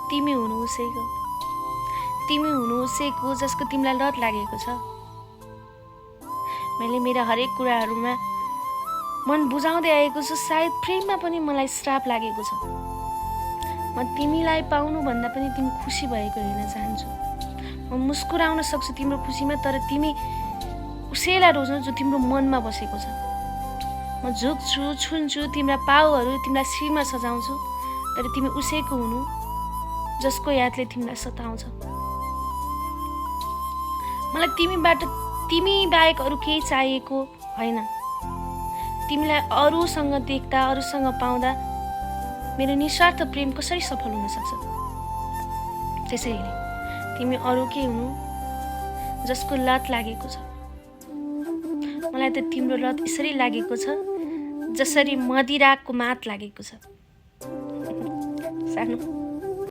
तिमी हुनु उसैको, तिमी हुनु उसैको जसको तिमीलाई लत लागेको छ। मैले मेरा हरेक कुराहरूमा मन बुझाउँदै आएको छु। सायद प्रेममा पनि मलाई श्राप लागेको छ। म तिमीलाई पाउनु भन्दा पनि तिमी खुसी भएको हेर्न चाहन्छु। म मुस्कुराउन सक्छु तिम्रो खुसीमा, तर तिमी उसैलाई रोज्नु जो तिम्रो मनमा बसेको छ। म झुक्छु, छुन्छु तिम्रा पाउहरू, तिमीलाई शिरमा सजाउँछु, तर तिमी उसैको हुनु जसको यादले तिमीलाई सताउँछ। मलाई तिमीबाट तिमी बाहेक अरू केही चाहिएको होइन। तिमीलाई अरूसँग देख्दा, अरूसँग पाउँदा मेरो निस्वार्थ प्रेम कसरी सफल हुन सक्छ? त्यसैले तिमी अरूकै हुनु जसको लत लागेको छ। मलाई त तिम्रो लत यसरी लागेको छ जसरी मदिराको मात लागेको छ। सानो